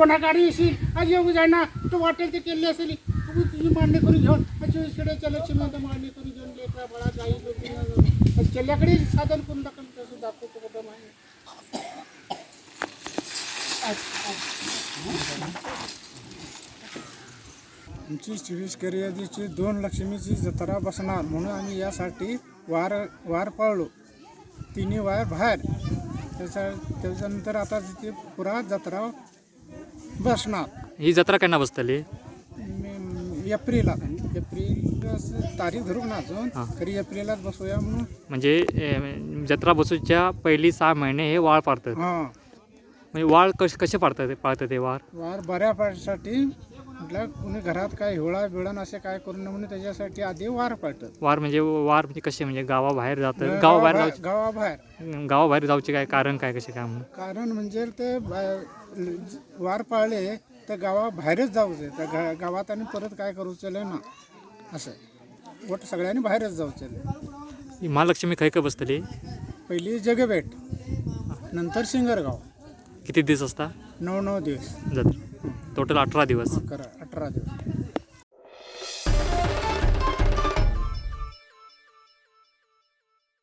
कोणा गाडी येशील आज येऊ जायना तू वाटेल ते केली असेल. तू तुझी मांडणी करून घेऊन 24 कडेच्या लक्ष्मी मांडणी करून घेऊन लेकरा बळा गाई लोक चेल्याकडे साधन करून दाखल तसं दाखवतो कुठं माहिती. आमची 24 केरियादीची 2 लक्ष्मीची जत्रा बसणार म्हणून आम्ही यासाठी वार वार पाळलो, तिन्ही वार बाहेर. त्याच्यानंतर आता तिथे पुरा जत्रा बसणार. ही जत्रा केन्ना बसतली? एप्रिलात, एप्रिल असं तारीख धरूक ना अजून. हां. तरी एप्रिलात बसूया म्हणून. म्हणजे जत्रा बसूच्या पहिली 6 महिने हे वाळ पाडतात? हां. म्हणजे वाळ कसे पाडतात, पाळतात ते वार? वार बऱ्यासाठी, म्हटलं कुणी घरात काय हिवळा बिळण असे काय करू नये म्हणून त्याच्यासाठी आधी वार पाळतात. वार म्हणजे कसे, म्हणजे गावाबाहेर जातात, गावाबाहेर जाऊचे? गावाबाहेर. गावाबाहेर जाऊचे काय कारण, काय कसे काय म्हणून? कारण म्हणजे ते वार पाळले तर गावाबाहेरच जाऊचे, तर गावात आणि परत काय करू चले ना, असं वट सगळ्यांनी बाहेरच जाऊ चले. ही महालक्ष्मी खंय खंय बसतली? पहिली जगभेट, नंतर सिंगरगाव. किती दिवस असता? 9-9 दिवस. जत्रा टोटल 18 दिवस. 11, 18 दिवस.